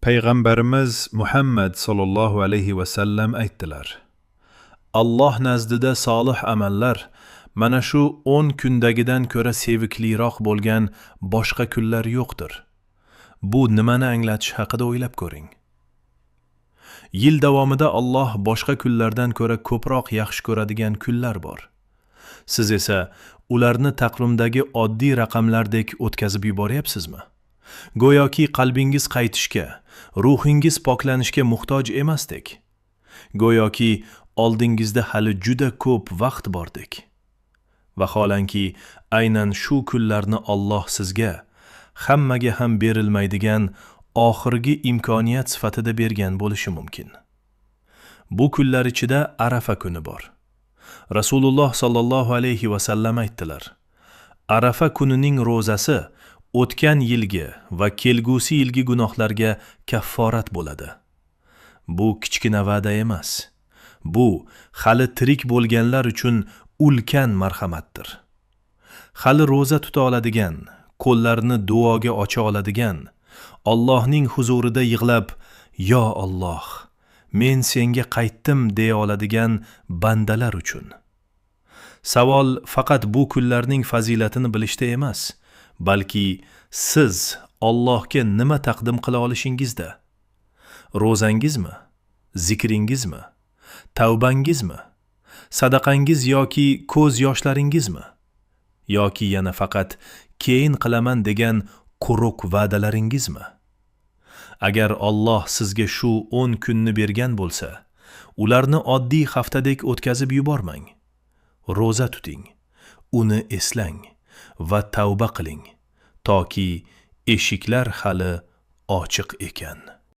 Payg'ambarimiz Muhammad sollallohu alayhi vasallam aytdilar: Alloh nazdida solih amallar mana shu 10 kundagidan ko'ra sevikliroq bo'lgan boshqa kunlar yo'qdir. Bu nimani anglatish haqida o'ylab ko'ring. Yil davomida Alloh boshqa kunlardan ko'ra ko'proq yaxshi ko'radigan kunlar bor. Siz esa ularni taqvimdagi oddiy raqamlardek o'tkazib yuboryapsizmi? Go'yoki qalbingiz qaytishga, ruhingiz poklanishga muhtoj emasdek. Go'yoki oldingizda hali juda ko'p vaqt bordek. Vaholanki, aynan shu kunlarni Alloh sizga hammaga ham berilmaydigan oxirgi imkoniyat sifatida bergan bo'lishi mumkin. Bu kunlar ichida Arafa kuni bor. Rasululloh sollallohu alayhi va sallam aytdilar: Arafa kunining ro'zasi o'tgan yilgi va kelgusi yilgi gunohlarga kafforat bo'ladi. Bu kichkina va'da emas. Bu hali tirik bo'lganlar uchun ulkan marhamatdir. Hali ro'za tuta oladigan, qo'llarini duoga ocha oladigan, Allohning huzurida yig'lab, "Yo Alloh, men senga qaytdim" deya oladigan bandalar uchun. Savol faqat bu kunlarning fazilatini bilishda emas, balki siz Allohga nima taqdim qila olishingizda. Ro'zangizmi? Zikringizmi? Tavbangizmi? Sadaqangiz yoki ko'z yoshlaringizmi? Yoki yana faqat keyin qilaman degan quruq va'dalaringizmi? Agar Alloh sizga shu 10 kunni bergan bo'lsa, ularni oddiy haftadek o'tkazib yubormang. Ro'za tuting, uni eslang va tavba qiling, toki eshiklar hali ochiq ekan.